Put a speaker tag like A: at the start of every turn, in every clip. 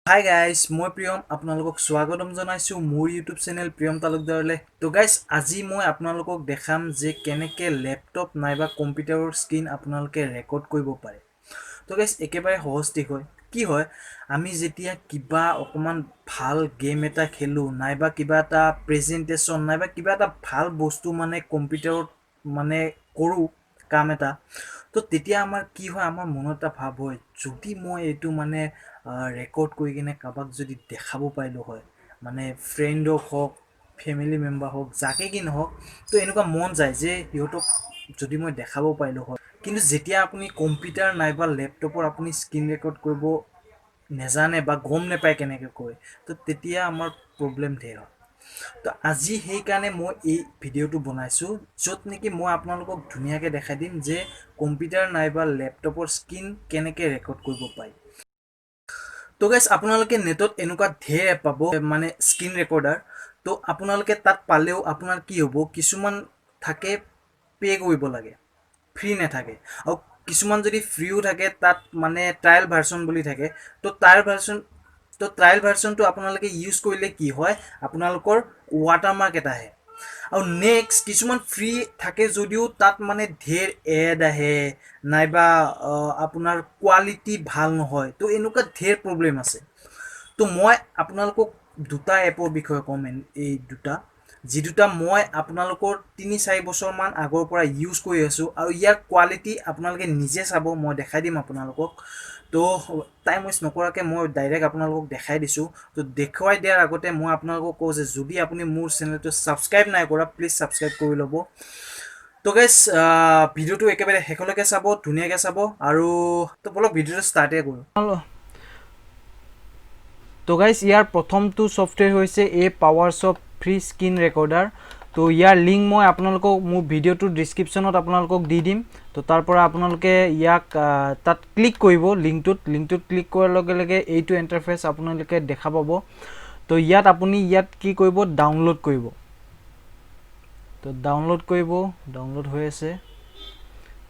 A: Hi guys, মই প্ৰিয়ম আপোনালোকক স্বাগতম জনাইছোঁ মোৰ ইউটিউব চেনেল প্ৰিয়ম তালুকদাৰলৈ। তো গাইজ, আজি মই আপোনালোকক দেখাম যে কেনেকৈ লেপটপ নাইবা কম্পিউটাৰৰ স্ক্ৰীণ আপোনালোকে ৰেকৰ্ড কৰিব পাৰে। তো গাইজ, একেবাৰে সহজ ট্ৰিক হয়। কি হয়, আমি যেতিয়া কিবা অকণমান ভাল গেম এটা খেলোঁ নাইবা কিবা এটা প্ৰেজেণ্টেশ্যন নাইবা কিবা এটা ভাল বস্তু মানে কম্পিউটাৰত মানে কৰোঁ কাম এটা, তো তেতিয়া আমাৰ কি হয়, আমাৰ মনত এটা ভাৱ হয়, যদি মই এইটো মানে ৰেকৰ্ড কৰি কিনে কাৰোবাক যদি দেখাব পাৰিলোঁ হয়, মানে ফ্ৰেণ্ডক হওক, ফেমিলি মেম্বাৰ হওক, যাকে কি নহওক, তো এনেকুৱা মন যায় যে সিহঁতক যদি মই দেখাব পাৰিলোঁ হয়। কিন্তু যেতিয়া আপুনি কম্পিউটাৰ নাইবা লেপটপৰ আপুনি স্ক্ৰীণ ৰেকৰ্ড কৰিব নেজানে বা গম নাপায় কেনেকৈ কৰে, তো তেতিয়া আমাৰ প্ৰব্লেম ধেৰ হয়। তো আজি সেইকাৰণে মই এই ভিডিঅ'টো বনাইছোঁ, য'ত নেকি মই আপোনালোকক ধুনীয়াকৈ দেখাই দিম যে কম্পিউটাৰ নাইবা লেপটপৰ স্ক্ৰীণ কেনেকৈ ৰেকৰ্ড কৰিব পাৰি। তো গাইজ, আপোনালোকে নেটত এনেকুৱা ধেৰ এপ পাব, মানে স্ক্ৰীণ ৰেকৰ্ডাৰ। তো আপোনালোকে তাত পালেও আপোনাৰ কি হ'ব, কিছুমান থাকে পে' কৰিব লাগে, ফ্ৰী নাথাকে। আৰু কিছুমান যদি ফ্ৰীও থাকে, তাত মানে ট্ৰায়েল ভাৰ্চন বুলি থাকে। তো ট্ৰায়েল ভাৰ্চনটো আপোনালোকে ইউজ কৰিলে কি হয়, আপোনালোকৰ ৱাটাৰমাৰ্ক এটা আহে। আৰু নেক্সট কিছুমান ফ্ৰী থাকে যদিও তাত মানে ধেৰ এড আহে নাইবা আপোনাৰ কোৱালিটি ভাল নহয়। তো এনেকুৱা ধেৰ প্ৰব্লেম আছে। তো মই আপোনালোকক দুটা এপৰ বিষয়ে ক'ম, এই দুটা, যি দুটা মই আপোনালোকৰ 3-4 বছৰমান আগৰ পৰা ইউজ কৰি আছোঁ আৰু ইয়াৰ কোৱালিটি আপোনালোকে নিজে চাব, মই দেখাই দিম আপোনালোকক। তো টাইম ৱেষ্ট নকৰাকৈ মই ডাইৰেক্ট আপোনালোকক দেখাই দিছোঁ। তো দেখুৱাই দিয়াৰ আগতে মই আপোনালোকক কওঁ যে যদি আপুনি মোৰ চেনেলটো ছাবস্ক্ৰাইব নাই কৰা, প্লিজ ছাবস্ক্ৰাইব কৰি ল'ব। তো গাইজ, ভিডিঅ'টো একেবাৰে শেষলৈকে চাব, ধুনীয়াকৈ চাব। আৰু তো ব'লক ভিডিঅ'টো ষ্টাৰ্টেই কৰোঁ। তো গাইজ, ইয়াৰ প্ৰথমটো ছফ্টৱেৰ হৈছে এই পাৱাৰশ্বপ ফ্ৰী স্ক্ৰীণ ৰেকৰ্ডাৰ। তো ইয়াৰ লিংক মই আপোনালোকক মোৰ ভিডিঅ'টোৰ ডিছক্ৰিপশ্যনত আপোনালোকক দি দিম। তো তাৰ পৰা আপোনালোকে ইয়াক তাত ক্লিক কৰিব, লিংকটোত ক্লিক কৰাৰ লগে লগে এইটো ইণ্টাৰফেচ আপোনালোকে দেখা পাব। তো ইয়াত আপুনি ইয়াত কি কৰিব, ডাউনলোড কৰিব। তো ডাউনলোড কৰিব, ডাউনলোড হৈ আছে।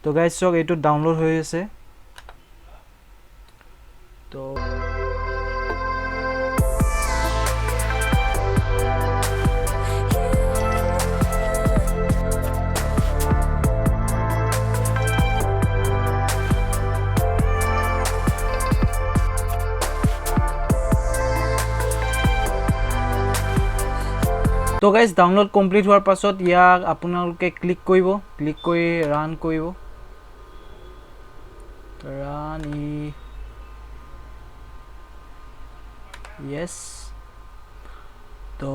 A: তো গাইজ চাওক, এইটো ডাউনলোড হৈ আছে। তো গাইজ, ডাউনলোড কমপ্লিট হোৱাৰ পাছত ইয়াক আপোনালোকে ক্লিক কৰিব, ক্লিক কৰি ৰান কৰিব। ৰান ই য়েছ। তো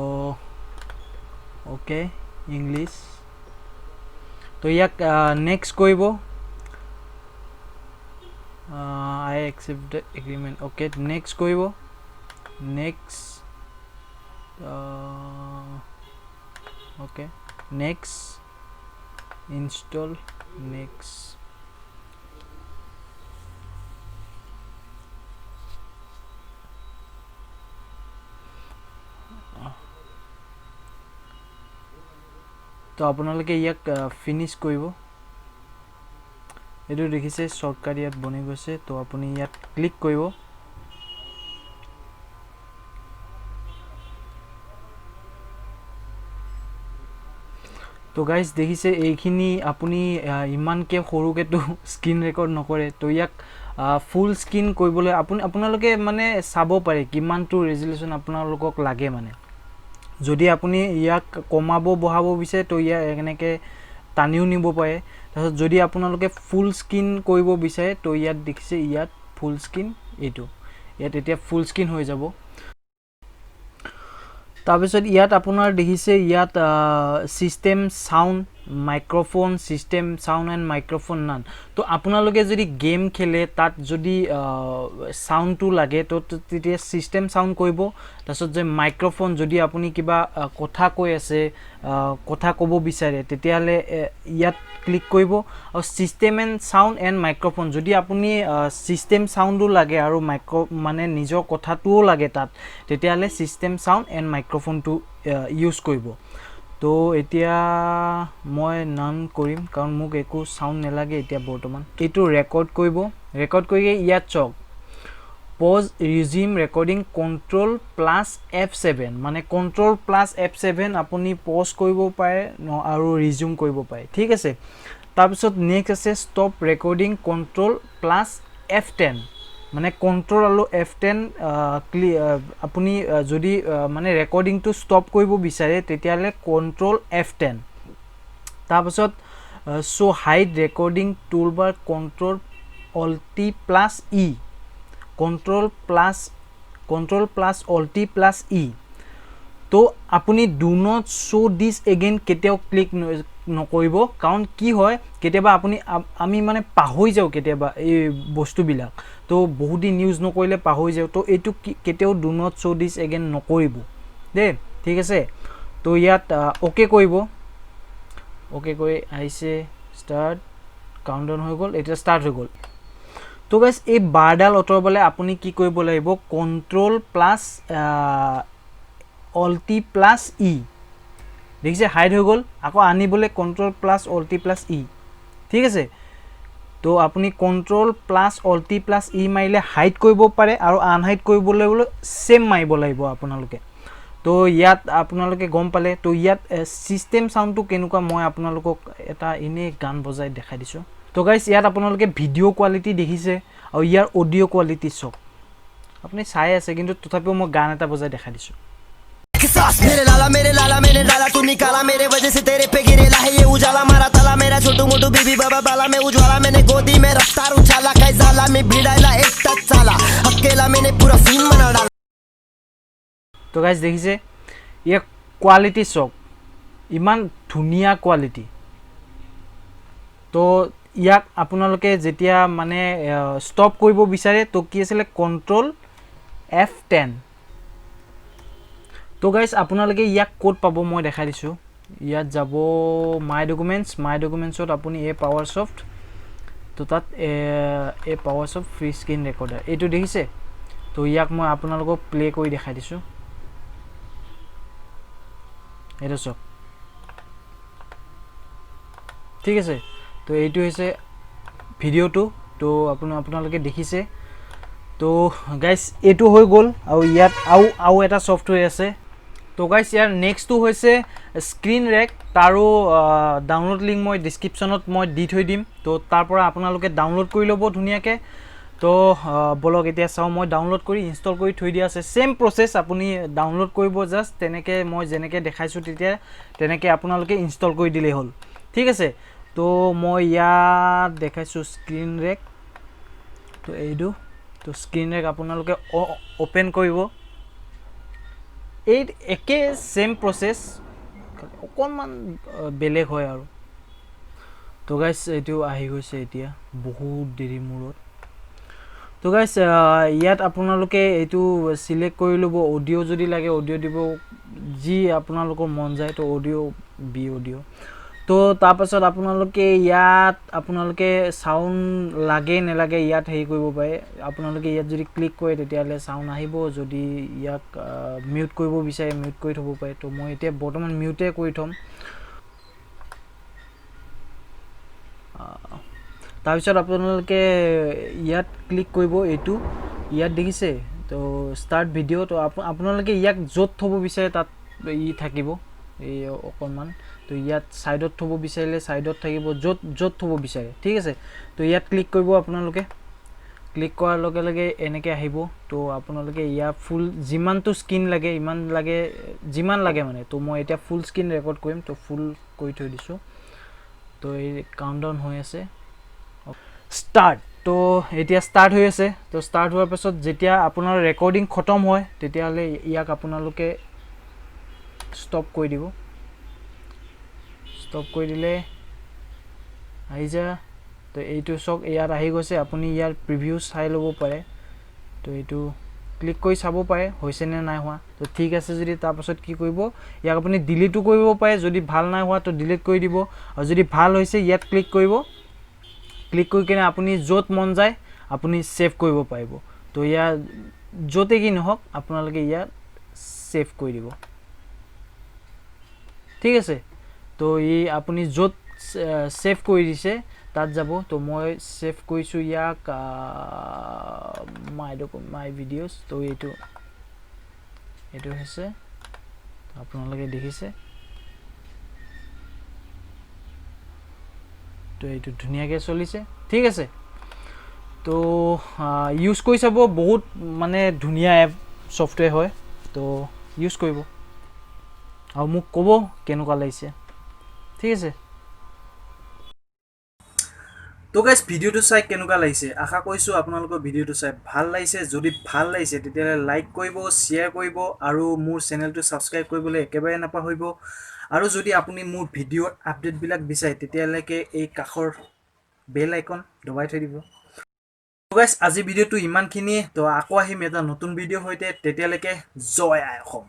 A: অ'কে, ইংলিছ। তো ইয়াক নেক্সট কৰিব। I accept the agreement. Okay, next কৰিব, next, okay, next, install, next. তো আপোনালোকে ইয়াক ফিনিছ কৰিব। এইটো দেখিছে শ্বৰ্টকাট ইয়াত বনি গৈছে। তো আপুনি ইয়াত ক্লিক কৰিব। তো গাইজ দেখিছে, এইখিনি আপুনি ইমানকৈ সৰুকৈতো স্ক্ৰীণ ৰেকৰ্ড নকৰে। তো ইয়াক ফুল স্ক্ৰীণ কৰিবলৈ আপোনালোকে মানে চাব পাৰে কিমানটো ৰেজলিউশ্যন আপোনালোকক লাগে। মানে যদি আপুনি ইয়াক কমাব বঢ়াব বিচাৰে, তো ইয়াক এনেকৈ টানিও নিব পাৰে। তাৰপিছত যদি আপোনালোকে ফুল স্ক্ৰীণ কৰিব বিচাৰে, তো ইয়াত দেখিছে ইয়াত ফুল স্ক্ৰীণ, এইটো ইয়াত এতিয়া ফুল স্ক্ৰীণ হৈ যাব। তাৰপিছত ইয়াত আপোনাৰ দেখিছে ইয়াত system sound, microphone, system sound and microphone none. তো আপোনালোকে যদি গেম খেলে, তাত যদি চাউণ্ডটো লাগে, তো তেতিয়া ছিষ্টেম চাউণ্ড কৰিব। তাৰপিছত যে মাইক্ৰফোন, যদি আপুনি কিবা কথা কৈ আছে, কথা ক'ব বিচাৰে, তেতিয়াহ'লে ইয়াত ক্লিক কৰিব। আৰু system and sound and microphone, যদি আপুনি ছিষ্টেম চাউণ্ডো লাগে আৰু মানে নিজৰ কথাটোও লাগে তাত, তেতিয়াহ'লে ছিষ্টেম চাউণ্ড এণ্ড মাইক্ৰফোনটো ইউজ কৰিব। তো এতিয়া মই নান কৰিম, কাৰণ মোক একো চাউণ্ড নালাগে এতিয়া বৰ্তমান। এইটো ৰেকৰ্ড কৰিব, ৰেকৰ্ড কৰি ইয়াত চাওক Pause resume recording control plus F7, মানে কণ্ট্ৰল প্লাছ F7 আপুনি পজ কৰিব পাৰে আৰু ৰিজিউম কৰিব পাৰে, ঠিক আছে। তাৰপিছত নেক্সট আছে stop recording control plus F10, মানে কণ্ট্ৰল আৰু F10 আপুনি যদি মানে ৰেকৰ্ডিংটো ষ্টপ কৰিব বিচাৰে তেতিয়াহ'লে কণ্ট্ৰল F10। তাৰপাছত show hide recording toolbar control alt plus E, control plus alt plus E. তো আপুনি do not show this again কেতিয়াও ক্লিক নকৰিব, কাৰণ কি হয় কেতিয়াবা আমি মানে পাহৰি যাওঁ কেতিয়াবা এই বস্তুবিলাক, তো বহুত দিন ইউজ নকৰিলে পাহৰি যাওঁ। তো এইটো কেতিয়াও do not show this again নকৰিব দেই, ঠিক আছে। তো ইয়াত অ'কে কৰিব, অ'কে কৰি আহিছে ষ্টাৰ্ট, কাউণ্টডাউন হৈ গ'ল, এতিয়া ষ্টাৰ্ট হৈ গ'ল। তো গাইজ এই বাৰডাল আঁতৰাবলৈ আপুনি কি কৰিব লাগিব, control plus alt plus E, দেখিছে হাইড হৈ গ'ল। আকৌ আনিবলৈ control plus alt plus E, ঠিক আছে। তো আপুনি control plus alt plus E মাৰিলে হাইড কৰিব পাৰে আৰু আনহাইড কৰিবলৈ ছেম মাৰিব লাগিব আপোনালোকে। তো ইয়াত আপোনালোকে গম পালে। তো ইয়াত ছিষ্টেম চাউণ্ডটো কেনেকুৱা মই আপোনালোকক এটা এনেই গান বজাই দেখাই দিছোঁ। তো গাইজ ইয়াত আপোনালোকে ভিডিঅ' কোৱালিটি দেখিছে আৰু ইয়াৰ অডিঅ' কোৱালিটি চাওক, আপুনি চাই আছে, কিন্তু তথাপিও মই গান এটা বজাই দেখাই দিছোঁ।
B: मेरे लाला मैंने डाला तू निकाला मेरे वजह से तेरे पे गिरे है ये उजाला मारा ताला मेरा छोटू मोटू बीबी बाबा बाला मैं उज्वाला मैंने गोदी में रफ्तार उछाला काय झाला मी भिडायला एकटाच चाला अकेला मैंने पूरा सीन बना डाला।
A: তো গাইজ দেখিছে ইয়াৰ কোৱালিটি চাওক, ইমান ধুনীয়া কোৱালিটি। তো ইয়াক আপোনালোকে যেতিয়া মানে ষ্টপ কৰিব বিচাৰে, তো কি আছিলে কণ্ট্ৰল F10। তো গাইজ আপোনালোকে ইয়াক ক'ত পাব মই দেখাই দিছোঁ। ইয়াত যাব মাই ডকুমেণ্টছ, মাই ডকুমেণ্টছত আপুনি এই পাৱাৰ ছফ্ট, তো তাত এই power soft free screen recorder এইটো দেখিছে। তো ইয়াক মই আপোনালোকক প্লে' কৰি দেখাই দিছোঁ, এইটো চাওক, ঠিক আছে। তো এইটো হৈছে ভিডিঅ'টো, তো আপোনালোকে দেখিছে। তো গাইজ এইটো হৈ গ'ল। আৰু ইয়াত আৰু এটা ছফ্টৱেৰ আছে। তো গাইজ ইয়াৰ নেক্সটটো হৈছে স্ক্ৰীণ ৰেক, তাৰো ডাউনলোড লিংক মই ডিছক্ৰিপশ্যনত মই দি থৈ দিম। তো তাৰ পৰা আপোনালোকে ডাউনলোড কৰি ল'ব ধুনীয়াকৈ। তো ব'লক এতিয়া চাওঁ, মই ডাউনলোড কৰি ইনষ্টল কৰি থৈ দিয়া আছে। ছেম প্ৰচেছ, আপুনি ডাউনলোড কৰিব জাষ্ট তেনেকৈ মই যেনেকৈ দেখাইছোঁ তেতিয়া তেনেকৈ আপোনালোকে ইনষ্টল কৰি দিলেই হ'ল, ঠিক আছে। তো মই ইয়াত দেখাইছোঁ স্ক্ৰীণ ৰেক, তো এইটো, তো স্ক্ৰীণ ৰেক আপোনালোকে অ'পেন কৰিব। এই একে ছেম প্ৰচেছ, অকণমান বেলেগ হয় আৰু। তো গাইজ এইটো আহি গৈছে এতিয়া বহুত দেৰি মূৰত। তো গাইজ ইয়াত আপোনালোকে এইটো চিলেক্ট কৰি ল'ব, অডিঅ' যদি লাগে অডিঅ' দিব, যি আপোনালোকৰ মন যায়, তো অডিঅ' বি অডিঅ'। তো তাৰপাছত আপোনালোকে ইয়াত আপোনালোকে চাউণ্ড লাগে নেলাগে ইয়াত হেৰি কৰিব পাৰে। আপোনালোকে ইয়াত যদি ক্লিক কৰে তেতিয়াহ'লে চাউণ্ড আহিব, যদি ইয়াক মিউট কৰিব বিচাৰে মিউট কৰি থ'ব পাৰে। তো মই এতিয়া বৰ্তমান মিউটে কৰি থ'ম। তাৰপিছত আপোনালোকে ইয়াত ক্লিক কৰিব, এইটো ইয়াত দেখিছে, তো ষ্টাৰ্ট ভিডিঅ'। তো আপোনালোকে ইয়াক য'ত থ'ব বিচাৰে তাত ই থাকিব, এই অকণমান। তো ইয়াত ছাইডত থ'ব বিচাৰিলে ছাইডত থাকিব, য'ত থ'ব বিচাৰে, ঠিক আছে। তো ইয়াত ক্লিক কৰিব আপোনালোকে, ক্লিক কৰাৰ লগে লগে এনেকৈ আহিব। তো আপোনালোকে ইয়াৰ ফুল যিমানটো স্ক্ৰীণ লাগে ইমান লাগে, যিমান লাগে মানে। তো মই এতিয়া ফুল স্ক্ৰীণ ৰেকৰ্ড কৰিম, তো ফুল কৰি থৈ দিছোঁ। তো এই কাউণ্টডাউন হৈ আছে, ষ্টাৰ্ট। তো এতিয়া ষ্টাৰ্ট হৈ আছে। তো ষ্টাৰ্ট হোৱাৰ পাছত যেতিয়া আপোনাৰ ৰেকৰ্ডিং খতম হয় তেতিয়াহ'লে ইয়াক আপোনালোকে ষ্টপ কৰি দিব। ষ্টপ কৰি দিলে আহি যা। তো এইটো চাওক ইয়াত আহি গৈছে, আপুনি ইয়াৰ প্ৰিভিউ চাই ল'ব পাৰে। তো এইটো ক্লিক কৰি চাব পাৰে হৈছেনে নাই হোৱা। তো ঠিক আছে যদি তাৰপাছত কি কৰিব, ইয়াক আপুনি ডিলিটো কৰিব পাৰে, যদি ভাল নাই হোৱা তো ডিলিট কৰি দিব, আৰু যদি ভাল হৈছে ইয়াত ক্লিক কৰিব, ক্লিক কৰি কিনে আপুনি য'ত মন যায় আপুনি ছেভ কৰিব পাৰিব। তো ইয়াত য'তে কি নহওক আপোনালোকে ইয়াত ছেভ কৰি দিব, ঠিক আছে। তো এই আপুনি য'ত ছেভ কৰি দিছে তাত যাব। তো মই ছেভ কৰিছোঁ ইয়াক মাই মাই ভিডিঅ'জ। তো এইটো এইটো হৈছে, আপোনালোকে দেখিছে। তো এইটো ধুনীয়াকৈ চলিছে, ঠিক আছে। তো ইউজ কৰি চাব, বহুত মানে ধুনীয়া এপ ছফ্টৱেৰ হয়। তো ইউজ কৰিব আৰু মোক ক'ব কেনেকুৱা লাগিছে, ঠিক আছে। তো গাইজ, ভিডিঅ'টো চাই কেনেকুৱা লাগিছে? আশা কৰিছোঁ আপোনালোকৰ ভিডিঅ'টো চাই ভাল লাগিছে। যদি ভাল লাগিছে, তেতিয়াহ'লে লাইক কৰিব, শ্বেয়াৰ কৰিব আৰু মোৰ চেনেলটো ছাবস্ক্ৰাইব কৰিবলৈ একেবাৰে নাপাহৰিব। আৰু যদি আপুনি মোৰ ভিডিঅ'ৰ আপডেটবিলাক বিচাৰে, তেতিয়ালৈকে এই কাষৰ বেল আইকন দবাই থৈ দিব। গাইজ, আজি ভিডিঅ'টো ইমানখিনিয়ে। তো আকৌ আহিম এটা নতুন ভিডিঅ'ৰ সৈতে, তেতিয়ালৈকে জয় আই অসম।